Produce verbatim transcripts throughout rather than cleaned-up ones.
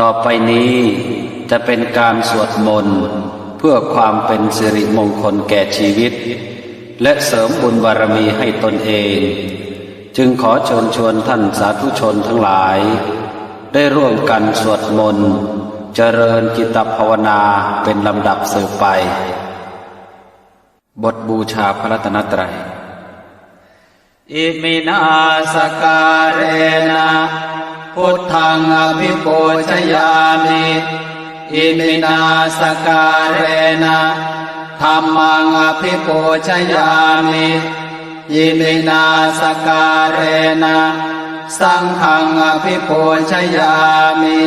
ต่อไปนี้จะเป็นการสวดมนต์เพื่อความเป็นสิริมงคลแก่ชีวิต และเสริมบุญบารมีให้ตนเอง จึงขอเชิญชวนท่านสาธุชนทั้งหลาย ได้ร่วมกันสวดมนต์เจริญจิตภาวนาเป็นลำดับสืบไป บทบูชาพระรัตนตรัย Iminā sakkārena buddhaṃ abhipūjayāmi. Iminā sakkārena dhammaṃ abhipūjayāmi. Iminā sakkārena saṅghaṃ abhipūjayāmi.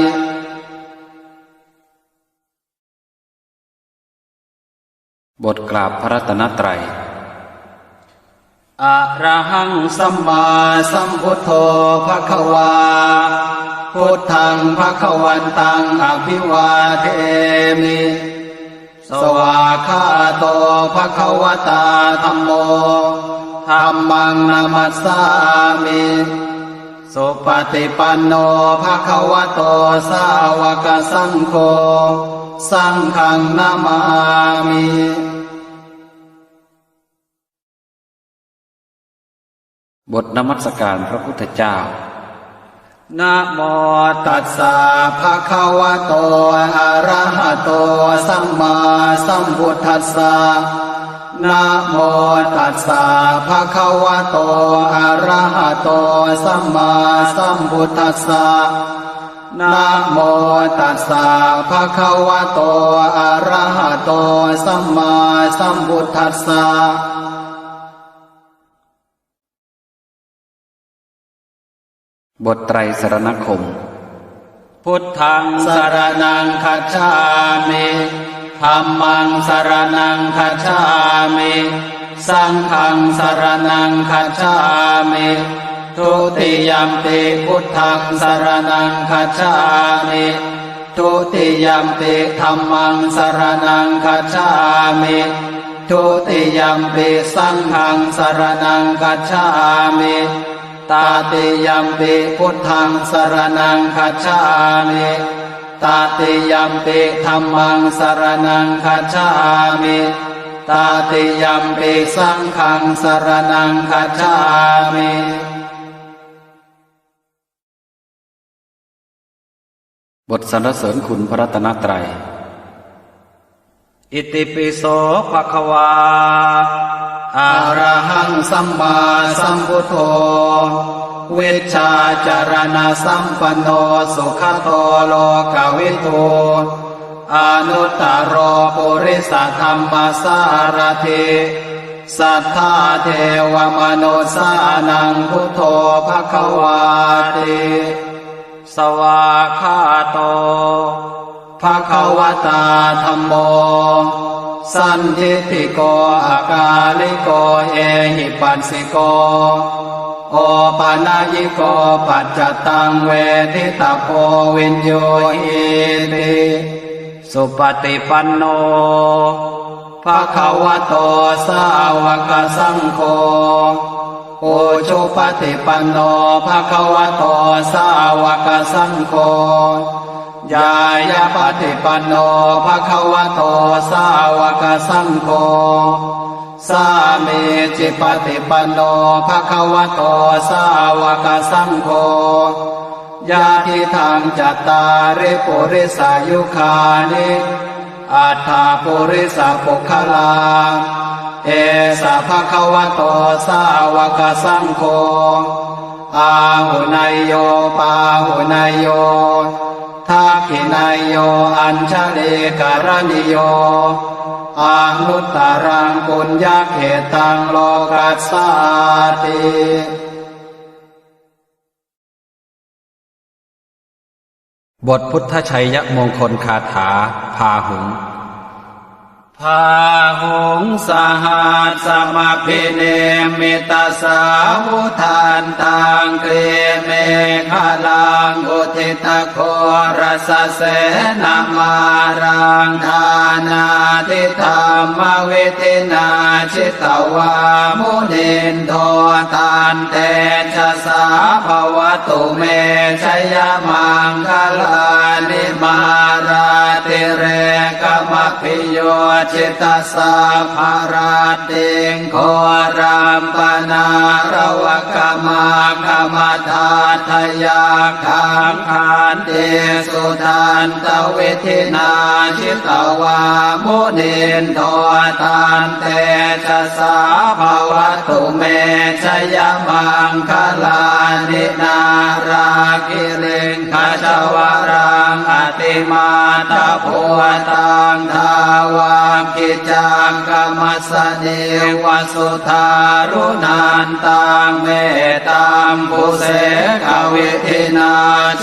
บทกราบพระรัตนตรัย Arahaṃ sammāsambuddho bhagavā. Buddhaṃ bhagavantaṃ abhivādemi. Svākkhāto bhagavatā dhammo. Dhammaṃ namassāmi. Supaṭipanno bhagavato sāvakasaṅgho. Saṅghaṃ namāmi. บทนมัสการพระพุทธเจ้า Namo tassa bhagavato arahato sammāsambuddhassa. Namo tassa bhagavato arahato sammāsambuddhassa. Namo tassa bhagavato arahato sammāsambuddhassa. บทไตรสรณคมน์ Buddhaṃ saraṇaṃ gacchāmi. Dhammaṃ saraṇaṃ gacchāmi. Saṅghaṃ saraṇaṃ gacchāmi. Dutiyampi buddhaṃ saraṇaṃ gacchāmi. Dutiyampi dhammaṃ saraṇaṃ gacchāmi. Dutiyampi saṅghaṃ saraṇaṃ gacchāmi. Tatiyampi buddhaṃ saraṇaṃ gacchāmi. Tatiyampi dhammaṃ saraṇaṃ gacchāmi. Tatiyampi saṅghaṃ saraṇaṃ gacchāmi. บทสรรเสริญคุณพระรัตนตรัย Itipi so bhagavā arahaṃ sammāsambuddho vijjācaraṇasampanno sugato lokavidū anuttaro purisadammasārathi satthā devamanussānaṃ buddho bhagavāti. Svākkhāto bhagavatā dhammo sandiṭṭhiko akāliko ehipassiko opanayiko paccattaṃ veditabbo viññūhīti. Supaṭipanno bhagavato sāvakasaṅgho ujupaṭipanno bhagavato sāvakasaṅgho ñāyapaṭipanno bhagavato sāvakasaṅgho sāmīcipaṭipanno bhagavato sāvakasaṅgho yadidaṃ cattāri purisayugāni aṭṭha purisapuggalā esa bhagavato sāvakasaṅgho āhuneyyo pāhuneyyo dakkhiṇeyyo añjalikaraṇīyo anuttaraṃ puññakkhettaṃ lokassāti. บทพุทธชัยมงคลคาถา พาหุง Bāhuṃ sahassamabhinimmitasāvudhantaṃ grīmekhalaṃ uditaghorasasenamāraṃ dānādidhammavidhinā jitavā munindo tantejasā bhavatu me jayamaṅgalāni. Mārātirekamabhiyujjhitasabbarattiṃ ghorampanāḷavakamakkhamathaddhayakkhaṃ khantīsudantavidhinā jitavā munindo tantejasā bhavatu me jayamaṅgalāni. Nāḷāgiriṃ gajavaraṃ atimattabhūtaṃ dāvaggicakkamasanīva sudāruṇantaṃ mettambusekavidhinā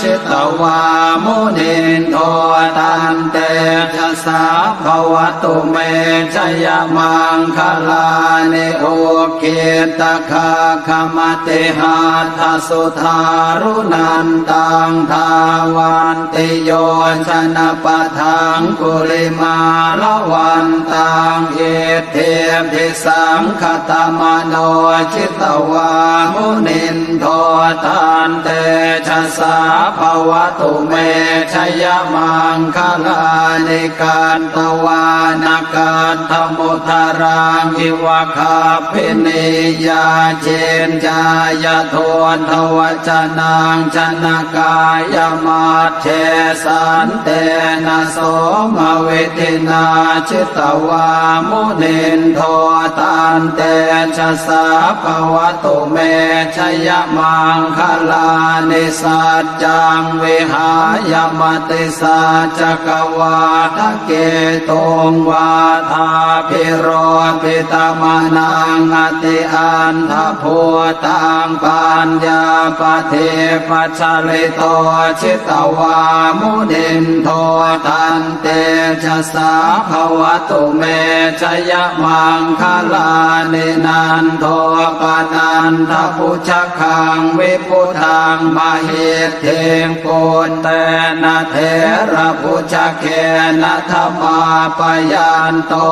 jitavā munindo tantejasā bhavatu me jayamaṅgalāni. Ukkhittakhaggamatihatthasudāruṇantaṃ dhāvantiyojanapathaṅgulimālavantaṃ iddhībhisaṅkhatamano jitavā munindo tantejasā bhavatu me jayamaṅgalāni. Katvāna kaṭṭhamudaraṃ iva gabbhinīyā ciñcāya duṭṭhavacanaṃ janakāyamajjhe santena somavidhinā jitavā munindo tantejasā bhavatu me jayamaṅgalāni. Saccaṃ vihāya matisaccakavādaketuṃ vādābhiropitamanaṃ atiandhabhūtaṃ paññāpadīpajalito jitavā munindo tantejasā bhavatu me jayamaṅgalāni. Nandopanandabhujagaṃ vibudhaṃ mahiddhiṃ puttena therabhujagena damāpayanto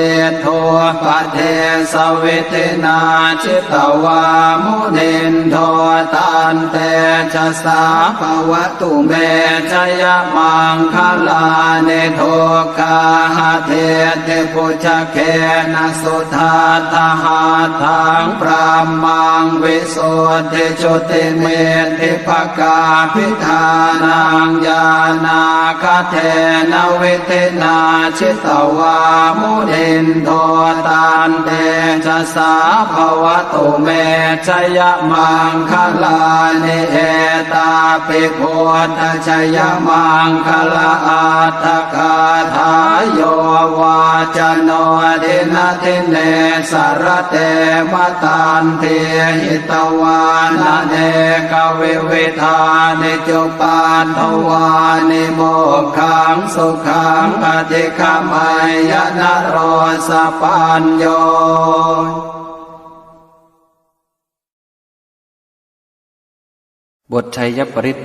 iddhūpadesavidhinā jitavā munindo tantejasā bhavatu me jayamaṅgalāni. Duggāhadiṭṭhibhujagena sudaṭṭhahatthaṃ brahmaṃ visuddhijutimiddhibakābhidhānaṃ ñāṇāgadena vidhinā jitavā munindo tantejasā bhavatu me jayamaṅgalāni. Etāpi buddhajayamaṅgalaaṭṭhagāthā yo vācano dinadine sarate matandī hitvānanekavividhāni cupaddavāni mokkhaṃ sukhaṃ adhigameyya naro sapañño. บทชัยปริตร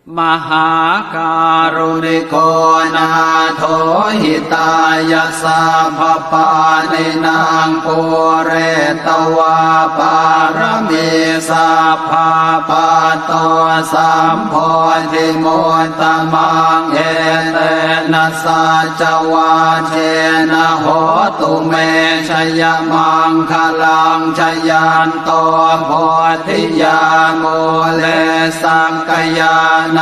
Mahākāruṇiko nātho hitāya sabbapāṇinaṃ pūretvā pāramī sabbā patto sambodhimuttamaṃ etena saccavajjena hotu me jayamaṅgalaṃ. Jayanto bodhiyā mūle sakyānaṃ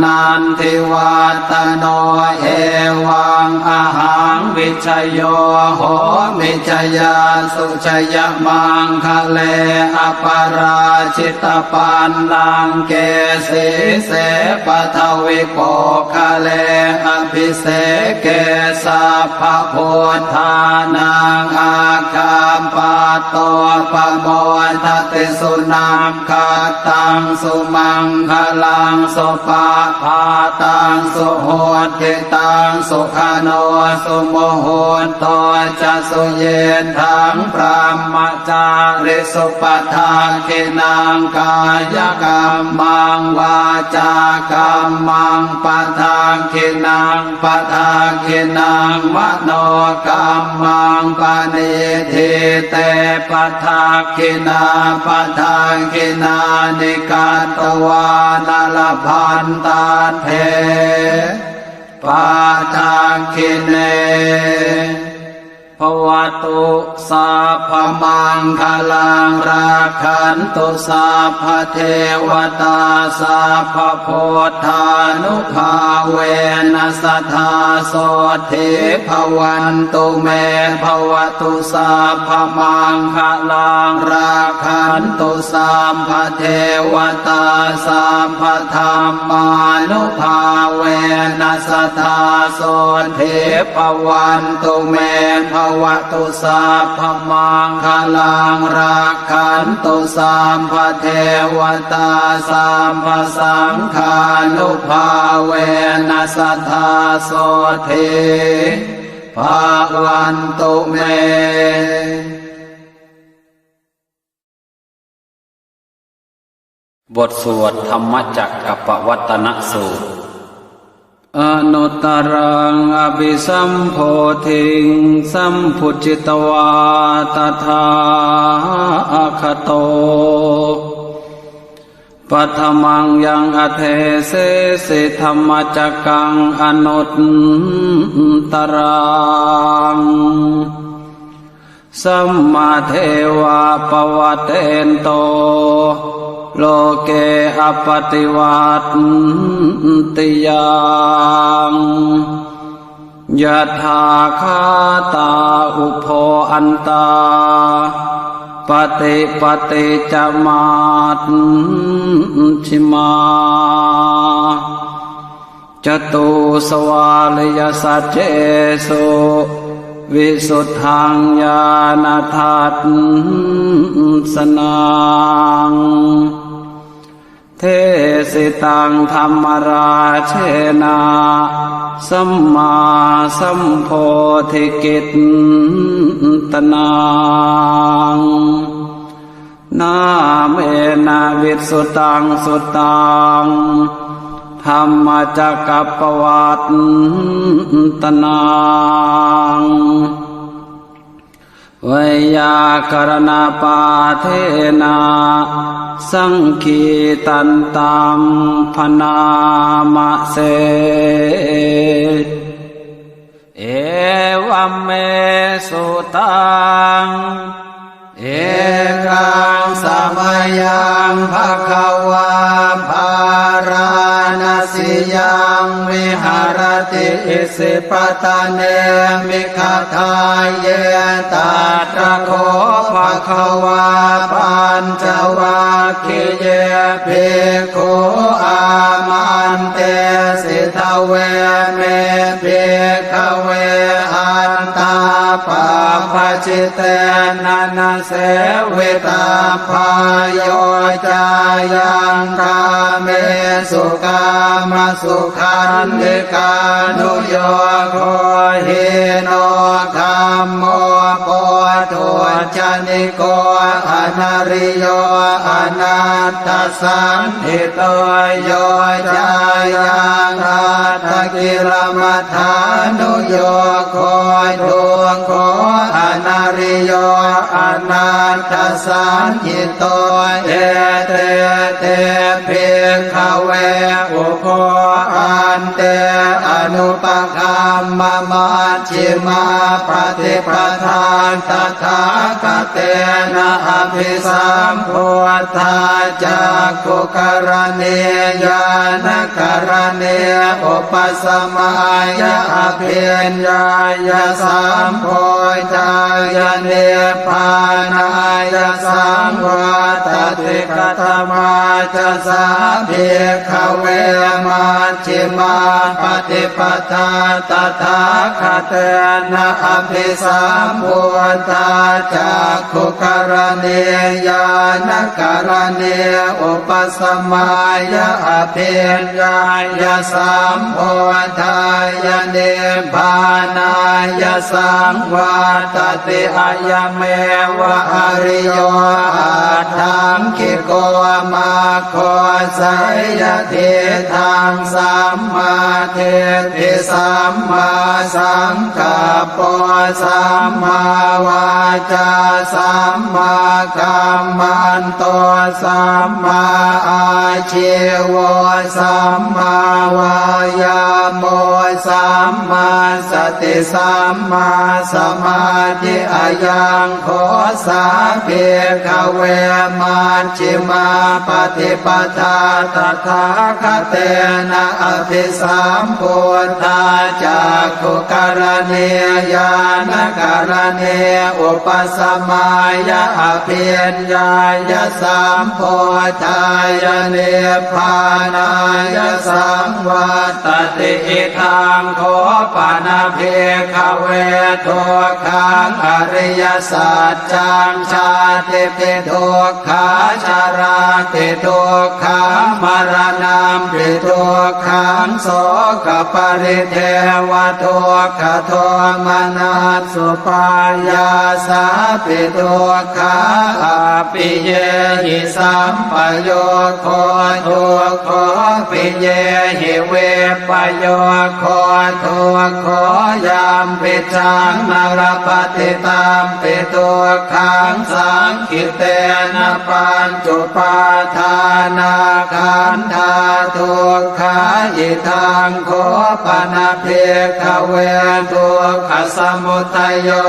nandivaḍḍhano evaṃ ahaṃ vijayo homi jayassu jayamaṅgale aparājitapallaṅke sīse paṭhavipokkhare abhiseke sabbabuddhānaṃ aggappatto pamodati. Sunakkhattaṃ sumaṅgalaṃ supabhātaṃ suhuṭṭhitaṃ sukhaṇo sumuhutto ca suyiṭṭhaṃ brahma cārisu padakkhiṇaṃ kāyakammaṃ vācākammaṃ padakkhiṇaṃ padakkhiṇaṃ manokammaṃ paṇidhī te padakkhiṇā padakkhiṇāni katvāna labhantatthe padakkhiṇe. Bhavatu sabbamaṅgalaṃ, rakkhantu sabbadevatā, sabbabuddhānubhāvena sadā sotthī bhavantu me. Bhavatu sabbamaṅgalaṃ, rakkhantu sabbadevatā, sabbadhammānubhāvena sadā sotthī bhavantu me. Bhavatu sabbamaṅgalaṃ, rakkhantu sabbadevatā, sabbasaṅghānubhāvena sadā sotthī bhavantu me. บทสวดธรรมจักรกัปปวัตตนสูตร Anuttaraṃ abhisambodhiṃ sambujjhitvā tathāgato, paṭhamaṃ yaṃ adesesi dhammacakkaṃ anuttaraṃ, sammadevapavattento loke appaṭivattiyaṃ. Yatthākkhātā ubho antā, paṭipatti ca majjhimā, catūsvāriyasaccesu visuddhaṃ ñāṇadassanaṃ, desitaṃ dhammarājena sammāsambodhikittanaṃ, nāmena vissutaṃ suttaṃ dhammacakkappavattanaṃ, veyyākaraṇapāṭhena saṅgītantam bhaṇāma se. Evaṃ me sutaṃ. Ekaṃ samayaṃ bhagavā bārāṇasiyaṃ viharati isipatane migadāye. Tatra kho bhagavā pañcavag giye bhikkhū āmantesi: Dveme, bhikkhave, antā pabbajitena na sevitabbā. Yo cāyaṃ kāmesu kāmasukhallikānuyogo hīno gammo pothujjani ko anariyo anatthasañhito. Yo cāyaṃ attakilamathānuyogo dukkho anariyo anatthasañhito. Ete te, bhikkhave, ubho ante anupagamma maj jjhimā paṭipadā tathāgatena abhisambuddhā cakkhukaraṇī ñāṇakaraṇī upasamāya abhiññāya sambodhāya nibbānāya saṃvattati. Katamā ca sā, bhikkhave, maj jjhimā paṭipadā tathāgatena abhisambuddhā cakkhukaraṇī ñāṇakaraṇī upasamāya abhiññāya sambodhāya nibbānāya saṃvattati. Ayameva ariyo aṭṭhaṅgiko maggo, seyyathīdaṃ sa sammādiṭṭhi sammāsaṅkappo sammāvācā sammākammanto sammāājīvo sammāvāyāmo sammāsati sammāsamādhi. Ayaṃ kho sā bhikkhave majjhimā paṭipadā tathāgatena abhisambuddhā cakkhukaraṇī ñāṇakaraṇī upasamāya abhiññāya sambodhāya nibbānāya saṃvattati. Idaṃ kho pana bhikkhave dukkhaṃ ariyasaccaṃ jātipi dukkhā jarāpi dukkhā maraṇampi dukkhaṃ sokaparidevadukkhadomanassupāyāsāpi dukkhā appiyehi sampayogo dukkho piyehi vippayogo dukkho yampicchaṃ na labhati tampi dukkhaṃ saṅkhittena pañcupādānakkhandhā dukkhā. Idaṃ kho pana bhikkhave dukkhasamudayo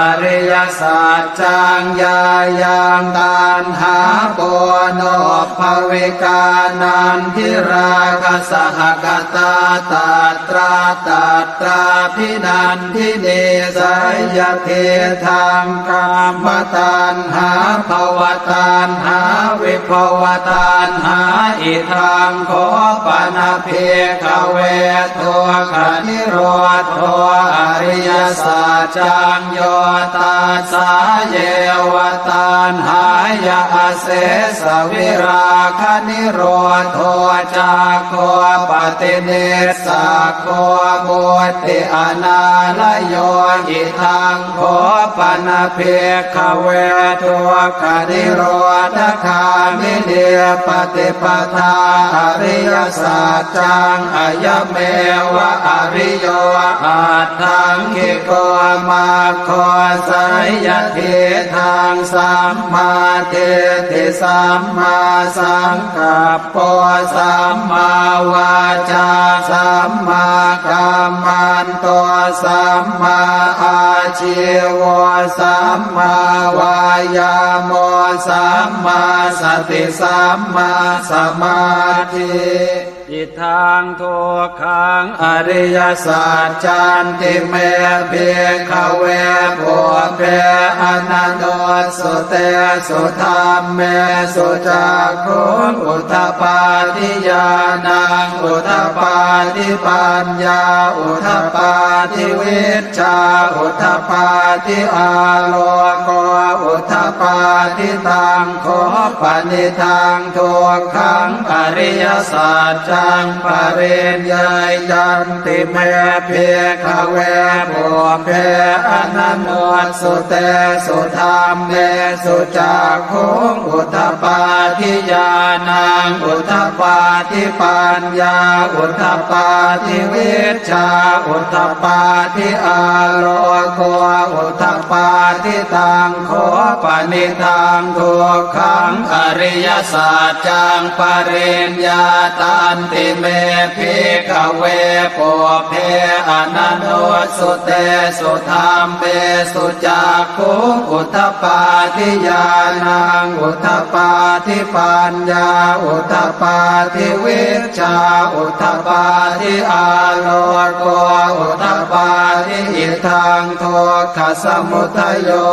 ariyasaccaṃ yāyaṃ taṇhā ponobbhavikā nandirāgasahagatā tatra tatrābhinan dinī seyyathidaṃ kāmataṇhā bhavataṇhā vibhavataṇhā. Idaṃ kho pana bhikkhave dukkhanirodho ariyasaccaṃ yo tassāyeva taṇhāya asesavirāganirodho cāgo paṭinissag go mutti anālayo. Idaṃ kho pana bhikkhave dukkhanirodhagāminī paṭipadā ariyasaccaṃ ayameva ariyo aṭṭhaṅgiko maggo seyyathidaṃ sammādiṭṭhi sammāsaṅkap po sammāvācā sammākammanto sammāājīvo sammāvāyāmo sammāsati sammāsamādhi. Idaṃ dukkhaṃ ariyasaccanti me bhikkhave pubbe ananussutesu dhammesu cakkhuṃ udapādi ñāṇaṃ udapādi paññā udapādi vijjā udapādi āloko udapādi. Taṃ kho panidaṃ dukkhaṃ ariyasaccaṃ pariññeyyanti me bhikkhave pubbe ananussutesu dhammesu cakkhuṃ udapādi ñāṇaṃ udapādi paññā udapādi vijjā udapādi āloko udapādi. Taṃ kho panidaṃ dukkhaṃ ariyasaccaṃ pariññātanti me bhikkhave pubbe ananussutesu dhammesu cakkhuṃ udapādi ñāṇaṃ udapādi paññā udapādi vijjā udapādi āloko udapādi. Idaṃ dukkhasamudayo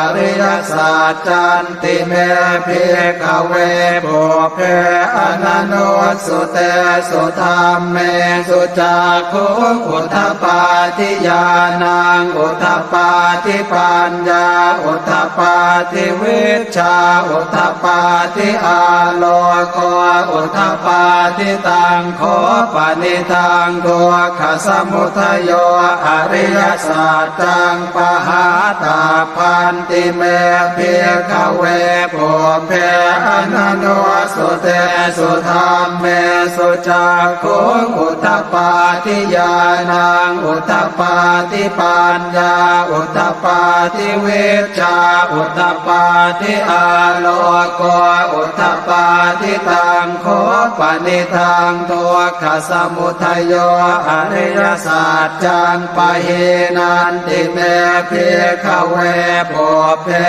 ariyasaccanti me bhikkhave pubbe ananussutesu dhammesu cakkhuṃ udapādi ñāṇaṃ udapādi paññā udapādi vijjā udapādi āloko udapādi. Taṃ kho panidaṃ dukkhasamudayo ari ariyasaccaṃ pahātabbanti me bhikkhave pubbe ananussutesu dhammesu cakkhuṃ udapādi ñāṇaṃ udapādi paññā udapādi vijjā udapādi āloko udapādi. Taṃ kho panidaṃ dukkhasamudayo ariyasaccaṃ pahīnanti me bhikkhave pubbe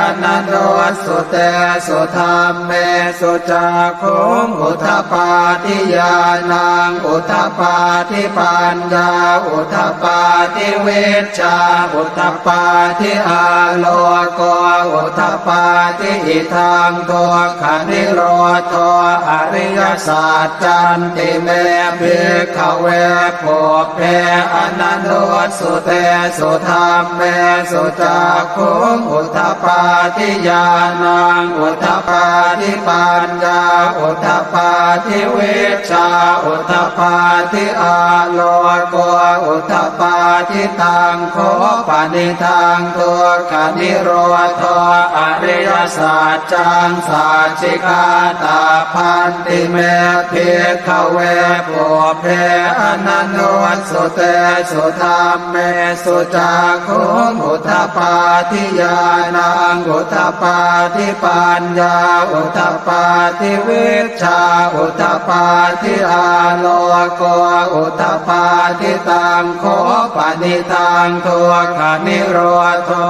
ananussutesu dhammesu cakkhuṃ udapādi ñāṇaṃ udapādi paññā udapādi vijjā udapādi āloko udapādi. Idaṃ dukkhanirodho ariyasaccanti me bhikkhave pubbe ananussutesu dhammesu cakkhuṃ udapādi ñāṇaṃ udapādi paññā udapādi vijjā udapādi āloko udapādi. Taṃ kho panidaṃ dukkhanirodho ariyasaccaṃ sacchikātabbanti me bhikkhave pubbe ananussutesu dhammesu cakkhuṃ udapādi ñāṇaṃ udapādi paññā udapādi vijjā udapādi āloko udapādi. Taṃ kho panidaṃ dukkhanirodho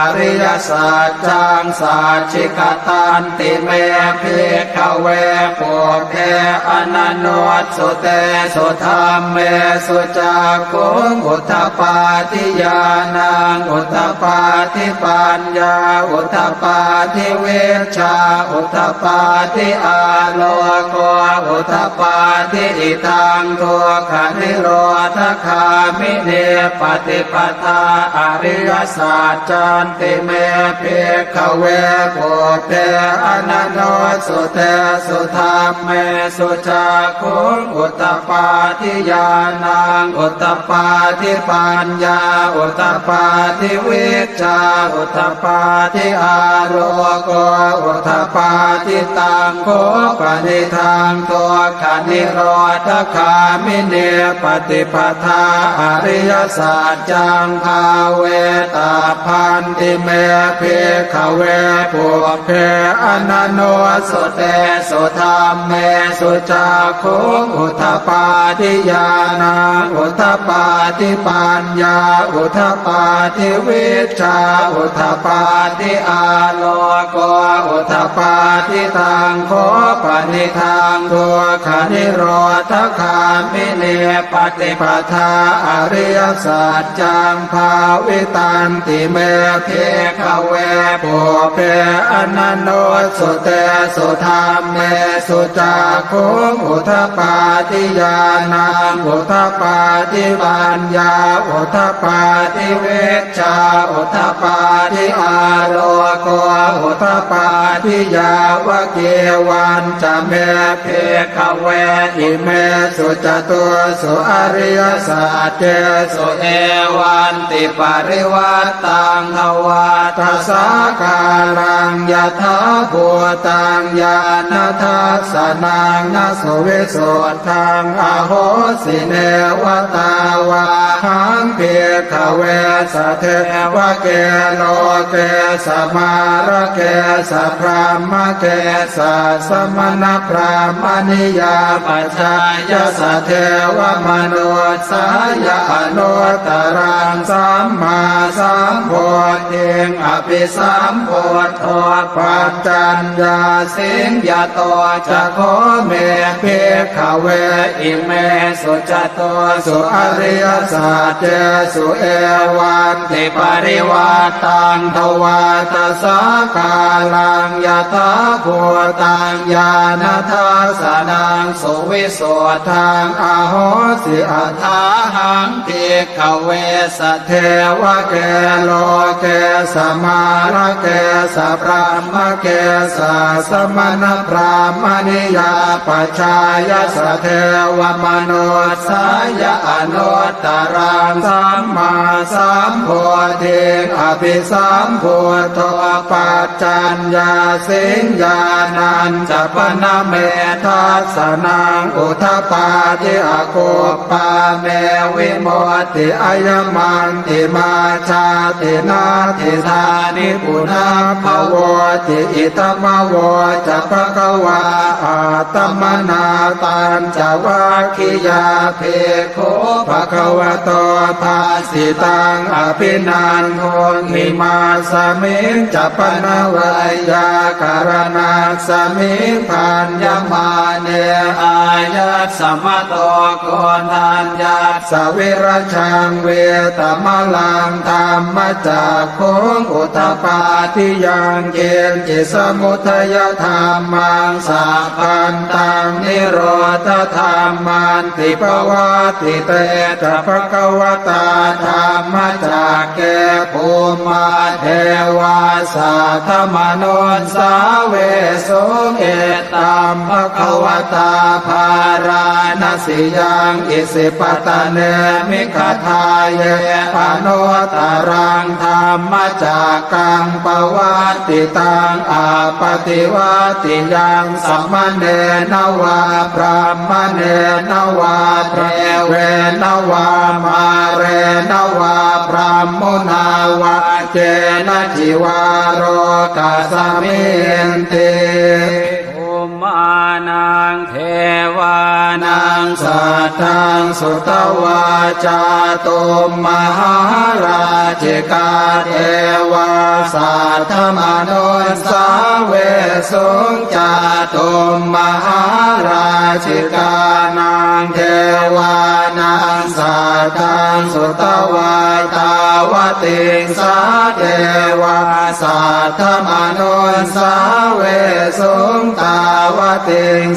ariyasaccaṃ sacchikatanti me bhikkhave pubbe ananussutesu dhammesu cakkhuṃ udapādi ñāṇaṃ udapādi paññā udapādi vijjā udapādi āloko udapādi. Idaṃ dukkhanirodhagāminī paṭipadā ariyasaccanti me bhikkhave pubbe ananussutesu dhammesu cakkhuṃ udapādi ñāṇaṃ udapādi paññā udapādi vijjā udapādi āloko udapādi. Taṃ kho panidaṃ dukkhanirodhagāminī paṭipadā ariyasaccaṃ bhāvetabbanti me bhikkhave pubbe ananussutesu dhammesu cakkhuṃ udapādi ñāṇaṃ udapādi paññā udapādi vijjā udapādi āloko udapādi. Taṃ kho panidaṃ dukkhanirodhagāminī paṭipadā ariyasaccaṃ bhāvitanti me bhikkhave pubbe ananussutesu dhammesu cakkhuṃ udapādi ñāṇaṃ udapādi paññā udapādi vijjā udapādi āloko udapādi. Yāvakīvañca me bhikkhave imesu catūsu ariyasaccesu evantiparivaṭṭaṃ dvādasākāraṃ yathābhūtaṃ ñāṇadassanaṃ na suvisuddhaṃ ahosi. Neva tāvāhaṃ bhikkhave sadevake loke samārake sabrahmake sassamaṇabrāhmaṇiyā pajāya sadevamanussāya anuttaraṃ sammāsambodhiṃ abhisambuddho paccaññāsiṃ. Yato ca kho me bhikkhave imesu catūsu ariyasaccesu evan tiparivaṭṭaṃ dvādasākāraṃ yathābhūtaṃ ñāṇadassanaṃ suvisuddhaṃ ahosi. Athāhaṃ, bhikkhave, sadevake loke samārake sabrahmake sassamaṇabrāhmaṇiyā pajāya sadevamanussāya anuttaraṃ sammāsambodhiṃ abhisambuddho paccaññāsiṃ. Ñāṇañca pana me dassanaṃ udapādi, akuppā me vimutti, ayamantimā jāti, natthidāni punabbhavoti. Idamavoca bhagavā. Attamanā pañcavaggiyā bhikkhū bhagavato bhāsitaṃ abhinanduṃ. Imasmiñca pana veyyākaraṇasmiṃ bhaññamāne āyasmato koṇḍaññassa virajaṃ vītamalaṃ dhammacakkhuṃ udapādi yaṅkiñci samudayadhammaṃ sabbantaṃ nirodhadhamman ti. Pavattite ca bhagavatā dhammacakke bhummā devā saddamanussāvesuṃ: Etambhagavatā bārāṇasiyaṃ isipatane migadāye anuttaraṃ dhammacakkaṃ pavattitaṃ appaṭivattiyaṃ samaṇena vā brāhmaṇena vā devena vā mārena vā brahmunā vā kenaci vā lokasminti. Bhummānaṃ devānaṃ saddaṃ sutvā cātummahārājikā devā saddamanussāvesuṃ. Cātummahārājikānaṃ devānaṃ saddaṃ sutvā tāvatiṃsā devā saddamanussāvesuṃ. Tāvatiṃsānaṃ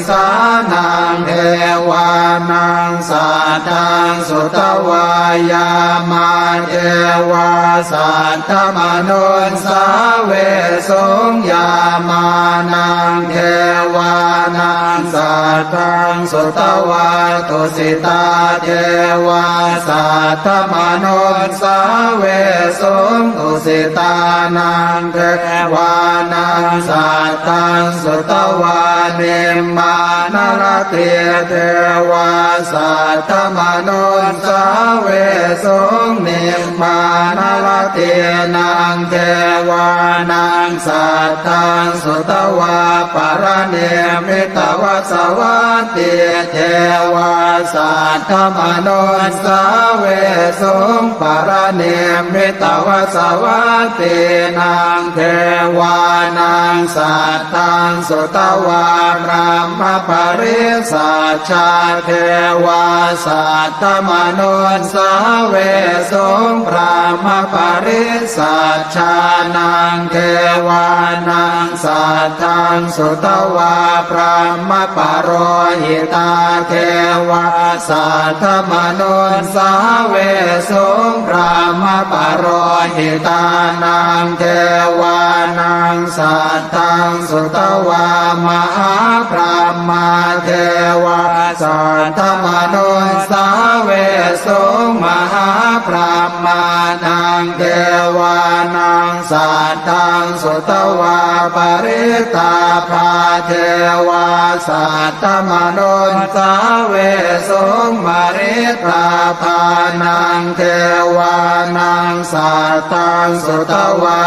devānaṃ saddaṃ sutvā yāmā devā saddamanussāvesuṃ. Yāmānaṃ devānaṃ saddaṃ sutvā tusitā devā saddamanussāvesuṃ. Tusitānaṃ devānaṃ saddaṃ sutvā nimmānaratī devā saddamanussāvesuṃ. Nimmānaratīnaṃ devānaṃ saddaṃ sutvā paranimmitavasavattī devā saddamanussāvesuṃ. Paranimmitavasavattīnaṃ devānaṃ saddaṃ sutvā brahmapārisajjā devā saddamanussāvesuṃ. Brahmapārisajjānaṃ devānaṃ saddaṃ sutvā brahmapurohitā devā saddamanussāvesuṃ. Brahmapurohitānaṃ devānaṃ saddaṃ sutvā mahābrahmā devā saddamanussāvesuṃ. Mahābrahmānaṃ devānaṃ saddaṃ sutvā parittābhā devā saddamanussāvesuṃ. Parittābhānaṃ devānaṃ saddaṃ sutvā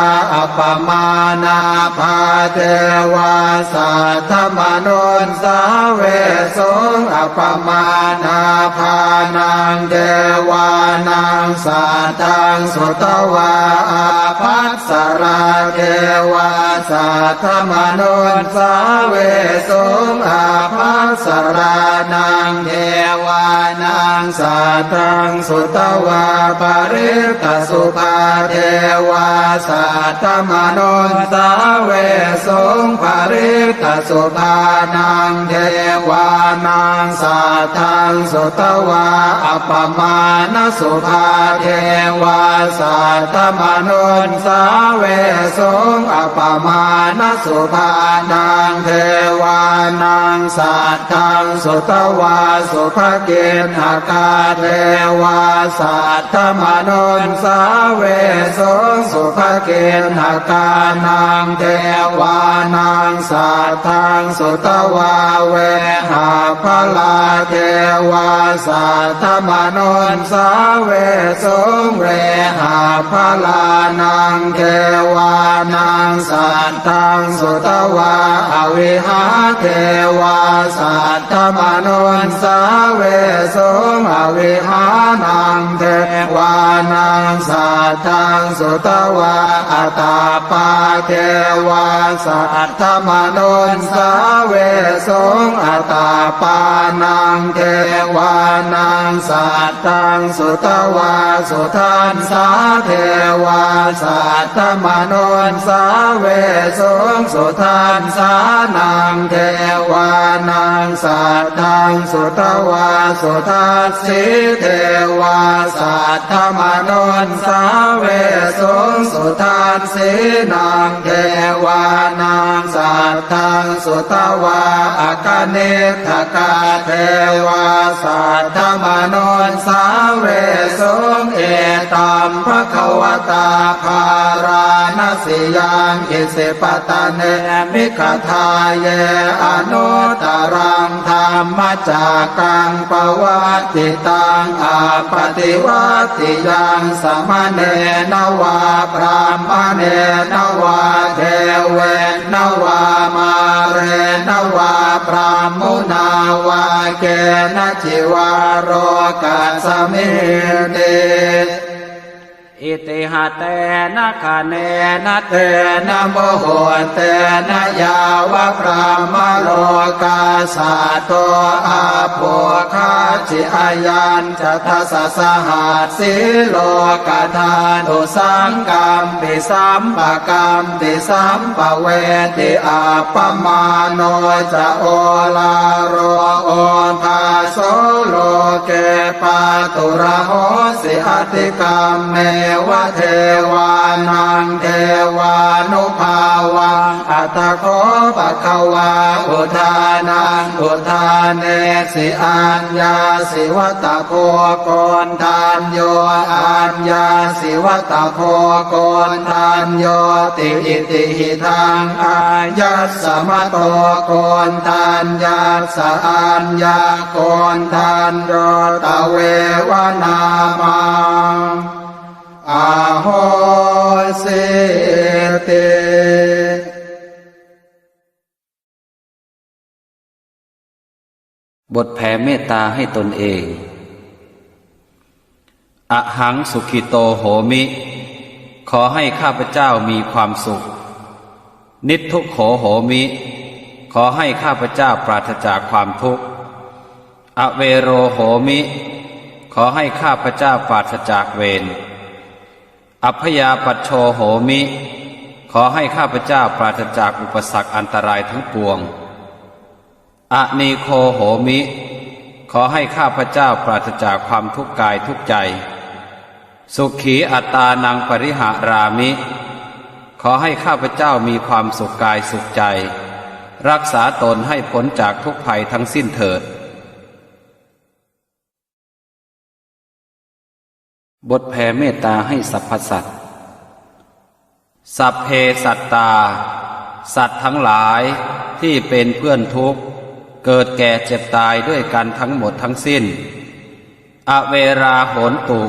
appamāṇābhā devā saddamanussāvesuṃ. Appamāṇābhānaṃ devā Naṃ saddaṃ sutvā ābhassarā devā saddamanussāvesuṃ. Ābhassarānaṃ devānaṃ saddaṃ sutvā parittasubhā devā saddamanussāvesuṃ. Parittasubhānaṃ devānaṃ saddaṃ sutvā appamāṇasubhā devā saddamanussāvesuṃ. Appamāṇasubhānaṃ devānaṃ saddaṃ sutvā subhakiṇhakā devā saddamanussāvesuṃ. Subhakiṇhakānaṃ devānaṃ saddaṃ sutvā vehapphalā devā saddamanussāvesuṃ. Vehapphalānaṃ devānaṃ saddaṃ sutvā avihā devā saddamanussāvesuṃ. Avihānaṃ devānaṃ saddaṃ sutvā atappā devā saddamanussāvesuṃ. Atappānaṃ devānaṃ saddaṃ sutvā sudassā devā saddamanussāvesuṃ. Sudassānaṃ devānaṃ saddaṃ sutvā sudassī devā saddamanussāvesuṃ. Sudassīnaṃ devānaṃ saddaṃ sutvā akaniṭṭhakā devā saddamanussāvesuṃ. Etaṃ bhagavatā bārāṇasiyaṃ isipatane migadāye anuttaraṃ dhammacakkaṃ pavattitaṃ appaṭivattiyaṃ samaṇena vā brāhmaṇena vā devena vā mārena vā brahmunā vā kenaci vā lokasminti. Itiha tena khaṇena tena muhuttena yāva brahmalokā saddo abbhuggacchi. Ayañca dasasahassī lokadhātu saṅkampi sampakampi sampavedhi. Appamāṇo ca oḷāro obhāso loke pāturahosi atikkammeva devānaṃ devānubhāvaṃ. Atha kho bhagavā udānaṃ udānesi: Aññāsi vata bho Koṇḍañño, aññāsi vata bho Koṇḍaññoti. Itihidaṃ āyasmato Koṇḍaññassa aññākoṇḍañño tveva nāmaṃ ahosīti. บทแผ่เมตตาให้ตนเอง Ahaṃ sukhito homi ขอให้ข้าพเจ้ามีความสุข Niddukkho homi ขอให้ข้าพเจ้าปราศจากความทุกข์ Avero homi ขอให้ข้าพเจ้าปราศจากเวร Abyāpajjho homi ขอให้ข้าพเจ้าปราศจากอุปสรรคอันตรายทั้งปวง Anīgho homi ขอให้ข้าพเจ้าปราศจากความทุกข์กายทุกข์ใจ Sukhī attānaṃ pariharāmi ขอให้ข้าพเจ้ามีความสุขกายสุขใจ รักษาตนให้พ้นจากทุกข์ภัยทั้งสิ้นเถิด บทแผ่เมตตาให้สรรพสัตว์ Sabbe sattā สัตว์ทั้งหลายที่เป็นเพื่อนทุกข์ เกิดแก่เจ็บตายด้วยกันทั้งหมดทั้งสิ้น Averā hontu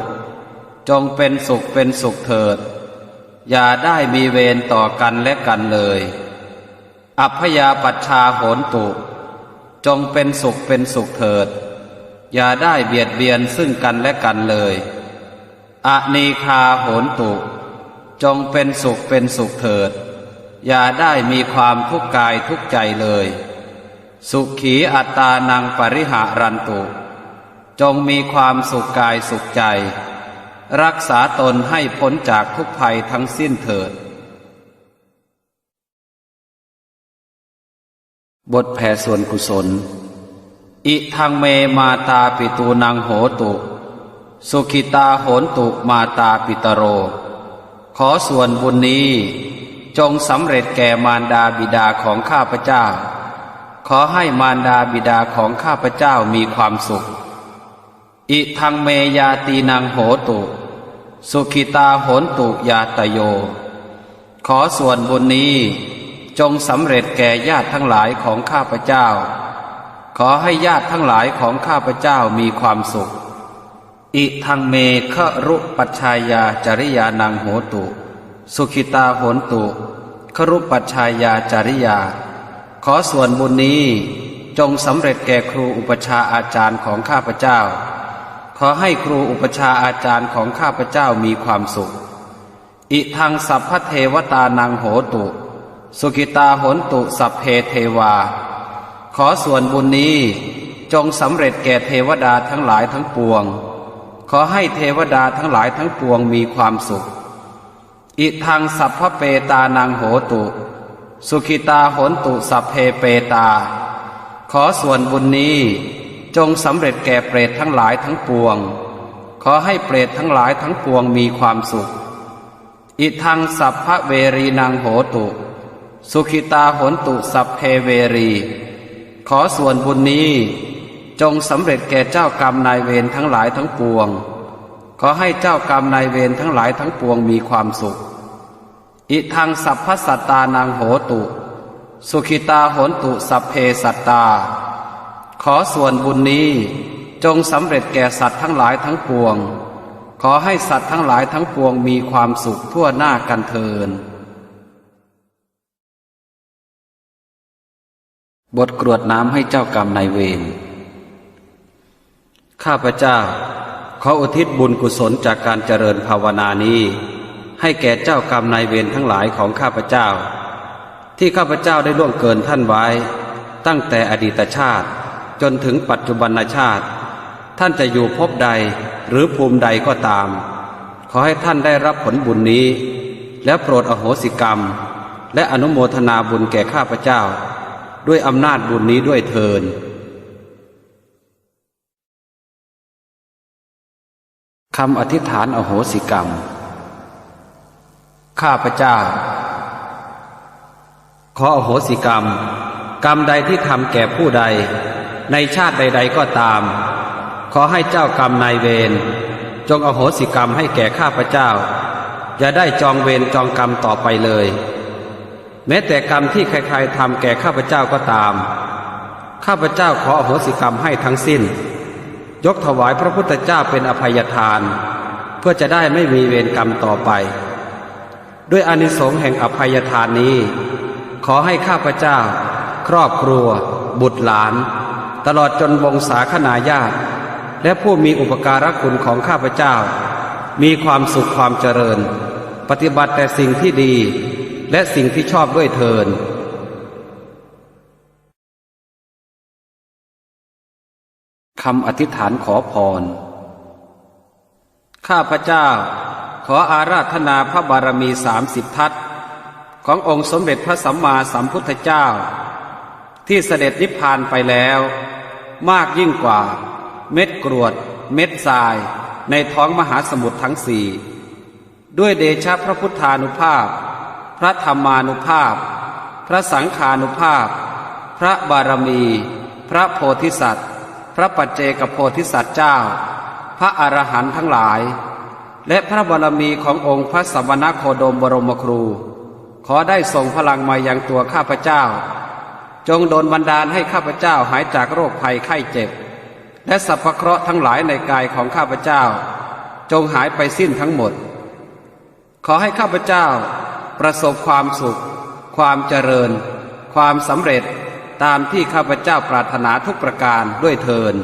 จงเป็นสุขเป็นสุขเถิด อย่าได้มีเวรต่อกันและกันเลย Abyāpajjhā hontu จงเป็นสุขเป็นสุขเถิด อย่าได้เบียดเบียนซึ่งกันและกันเลย Anīghā hontu จงเป็นสุขเป็นสุขเถิด อย่าได้มีความทุกข์กายทุกข์ใจเลย Sukhī attānaṃ pariharantu จงมีความสุขกายสุขใจ รักษาตนให้พ้นจากทุกข์ภัยทั้งสิ้นเถิด บทแผ่ส่วนกุศล Idaṃ me mātāpitūnaṃ hotu, sukhitā hontu mātāpitaro. ขอส่วนบุญนี้จงสำเร็จแก่มารดาบิดาของข้าพเจ้า ขอให้มารดาบิดาของข้าพเจ้ามีความสุข Idaṃ me ñātīnaṃ hotu, sukhitā hontu ñātayo. ขอส่วนบุญนี้จงสำเร็จแก่ญาติทั้งหลายของข้าพเจ้า ขอให้ญาติทั้งหลายของข้าพเจ้ามีความสุข Idaṃ me garūpajjhāyācariyānaṃ hotu, sukhitā hontu garūpajjhāyācariyā. ขอส่วนบุญนี้จงสำเร็จแก่ครูอุปัชฌาย์อาจารย์ของข้าพเจ้า ขอให้ครูอุปัชฌาย์อาจารย์ของข้าพเจ้ามีความสุข Idaṃ sabbadevatānaṃ hotu, sukhitā hontu sabbe devā. ขอส่วนบุญนี้จงสำเร็จแก่เทวดาทั้งหลายทั้งปวง ขอให้เทวดาทั้งหลายทั้งปวงมีความสุข Idaṃ sabbapetānaṃ hotu, sukhitā hontu sabbe petā. ขอส่วนบุญนี้จงสำเร็จแก่เปรตทั้งหลายทั้งปวง ขอให้เปรตทั้งหลายทั้งปวงมีความสุข Idaṃ sabbaverīnaṃ hotu, sukhitā hontu sabbe verī. ขอส่วนบุญนี้จงสำเร็จแก่เจ้ากรรมนายเวรทั้งหลายทั้งปวง ขอให้เจ้ากรรมนายเวรทั้งหลายทั้งปวงมีความสุข Idaṃ sabbasattānaṃ hotu, sukhitā hontu sabbe sattā. ขอส่วนบุญนี้จงสำเร็จแก่สัตว์ทั้งหลายทั้งปวง ขอให้สัตว์ทั้งหลายทั้งปวงมีความสุขทั่วหน้ากันเทอญ บทกรวดน้ำให้เจ้ากรรมนายเวร ข้าพเจ้าขออุทิศบุญกุศลจากการเจริญภาวนานี้ ให้แก่เจ้ากรรมนายเวรทั้งหลายของข้าพเจ้า ที่ข้าพเจ้าได้ล่วงเกินท่านไว้ ตั้งแต่อดีตชาติจนถึงปัจจุบันชาติ ท่านจะอยู่ภพใดหรือภูมิใดก็ตาม ขอให้ท่านได้รับผลบุญนี้ และโปรดอโหสิกรรม และอนุโมทนาบุญแก่ข้าพเจ้า ด้วยอำนาจบุญนี้ด้วยเทอญ คำอธิษฐานอโหสิกรรม ข้าพเจ้า ขออโหสิกรรม กรรมใดที่ทำแก่ผู้ใด ในชาติใดๆ ก็ตาม ขอให้เจ้ากรรมนายเวร จงอโหสิกรรมให้แก่ข้าพเจ้า อย่าได้จองเวรจองกรรมต่อไปเลย แม้แต่กรรมที่ใครๆทำแก่ข้าพเจ้าก็ตาม ข้าพเจ้าขออโหสิกรรมให้ทั้งสิ้น ยกถวายพระพุทธเจ้าเป็นอภัยทาน เพื่อจะได้ไม่มีเวรกรรมต่อไป ด้วยอานิสงส์แห่งอภัยทานนี้ ขอให้ข้าพเจ้า ครอบครัว บุตรหลาน ตลอดจนวงศาคณาญาติ และผู้มีอุปการะคุณของข้าพเจ้า มีความสุขความเจริญ ปฏิบัติแต่สิ่งที่ดี และสิ่งที่ชอบด้วยเทอญ คำอธิษฐานขอพร ข้าพเจ้าขออาราธนาพระบารมีสามสิบทัศน์ ขององค์สมเด็จพระสัมมาสัมพุทธเจ้า ที่เสด็จนิพพานไปแล้ว มากยิ่งกว่าเม็ดกรวดเม็ดทรายในท้องมหาสมุทรทั้งสี่ ด้วยเดชะพระพุทธานุภาพ พระธรรมานุภาพ พระสังฆานุภาพ พระบารมี พระโพธิสัตว์ พระปัจเจกโพธิสัตว์เจ้า พระอรหันต์ทั้งหลาย และพระบารมีขององค์พระสมณโคดมบรมครู ขอได้ส่งพลังมายังตัวข้าพเจ้า จงดลบันดาลให้ข้าพเจ้าหายจากโรคภัยไข้เจ็บ และสรรพเคราะห์ทั้งหลายในกายของข้าพเจ้า จงหายไปสิ้นทั้งหมด ขอให้ข้าพเจ้าประสบความสุข ความเจริญ ความสำเร็จ ตามที่ข้าพเจ้าปรารถนาทุกประการด้วยเทอญ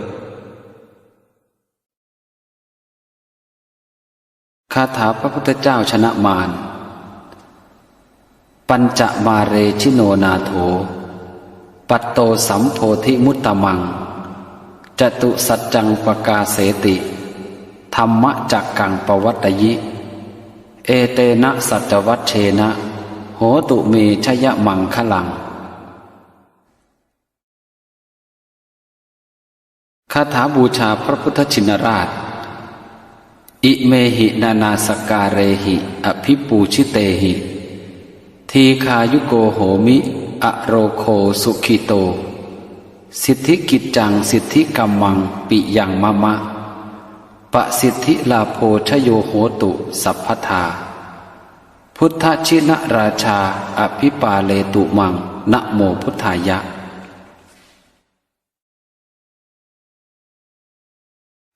คาถาพระพุทธเจ้าชนะมาร Pañcamāre jino nātho, patto sambodhimuttamaṃ, catusaccaṃ pakāseti, dhammacakkaṃ pavattayi. Etena saccavajjena, hotu me jayamaṅgalaṃ. คาถาบูชาพระพุทธชินราช Imehi nānāsakkārehi abhipūjitehi, dīghāyuko homi, arogo sukhito. Siddhikiccaṃ siddhikammaṃ piyaṃ mama, pasiddhilābho jayo hotu sabbadā. Buddhajinarājā, abhipāletu maṃ, namo buddhāya.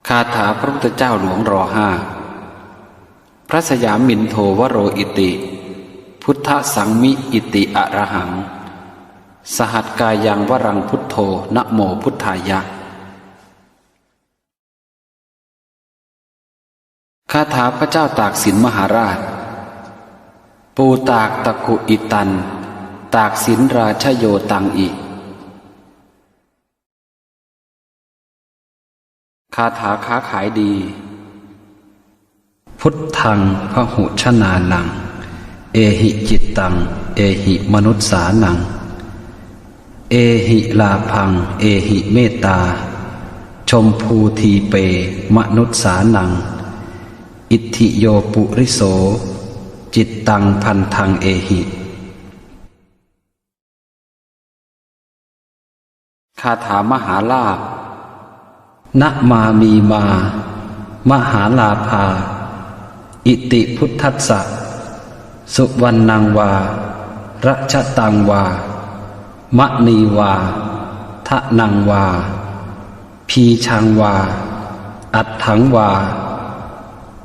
คาถาพระพุทธเจ้าหลวง รอห้า Bhassayāmindo varo iti, buddhasaṃmi iti arahaṃ, sahakkāyaṃ varaṃ buddho, namo buddhāya. คาถาพระเจ้าตากสินมหาราช Pūtāggaku idaṃ, tāgsinrājayo taṃ i. คาถาค้าขายดี Buddhaṃ bahujanānaṃ, ehi cittaṃ, ehi manussānaṃ, ehi lābhaṃ, ehi mettā, jambūdīpe manussānaṃ, itthiyo puriso, cittaṃ bandhaṃ ehi. คาถามหาลาภ Namāmīmā mahālābhā, iti buddhassa, suvaṇṇaṃ vā rajataṃ vā, maṇī vā dhanaṃ vā, bījaṃ vā atthaṃ vā,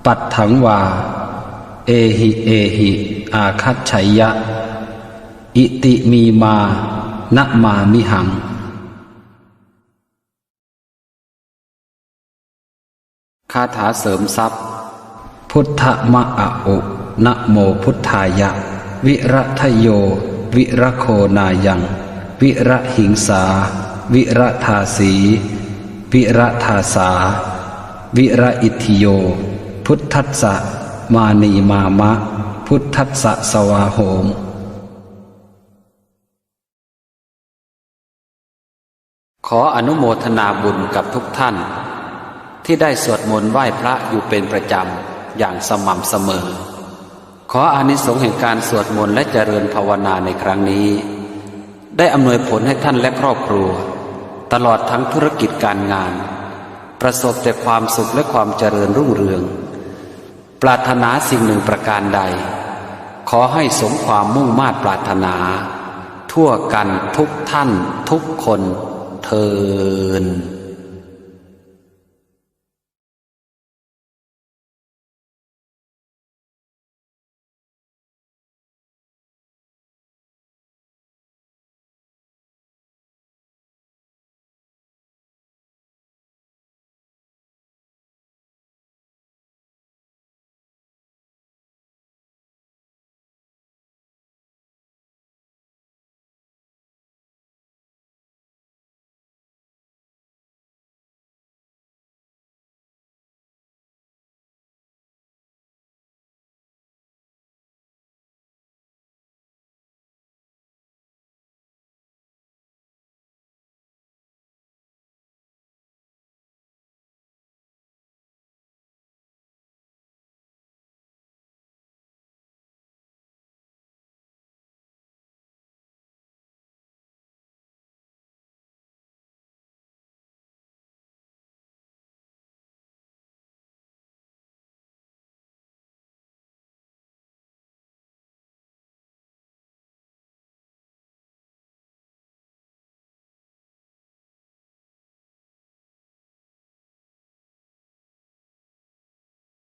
patthaṃ vā, ehi ehi āgaccheyya, iti mīmā namāmihaṃ. คาถาเสริมทรัพย์ Buddha ma a u, namo buddhāya, viradayo viragonāyaṃ, virahiṃsā viradāsī, viradāsā viraitthiyo, buddhassa mānīmāma, buddhassa svāhoma. ขออนุโมทนาบุญกับทุกท่าน ที่ได้สวดมนต์ไหว้พระอยู่เป็นประจำอย่างสม่ำเสมอ ขออานิสงส์แห่งการสวดมนต์และเจริญภาวนาในครั้งนี้ ได้อำนวยผลให้ท่านและครอบครัว ตลอดทั้งธุรกิจการงาน ประสบแต่ความสุขและความเจริญรุ่งเรือง ปรารถนาสิ่งหนึ่งประการใด ขอให้สมความมุ่งมาดปรารถนา ทั่วกันทุกท่านทุกคนเทอญ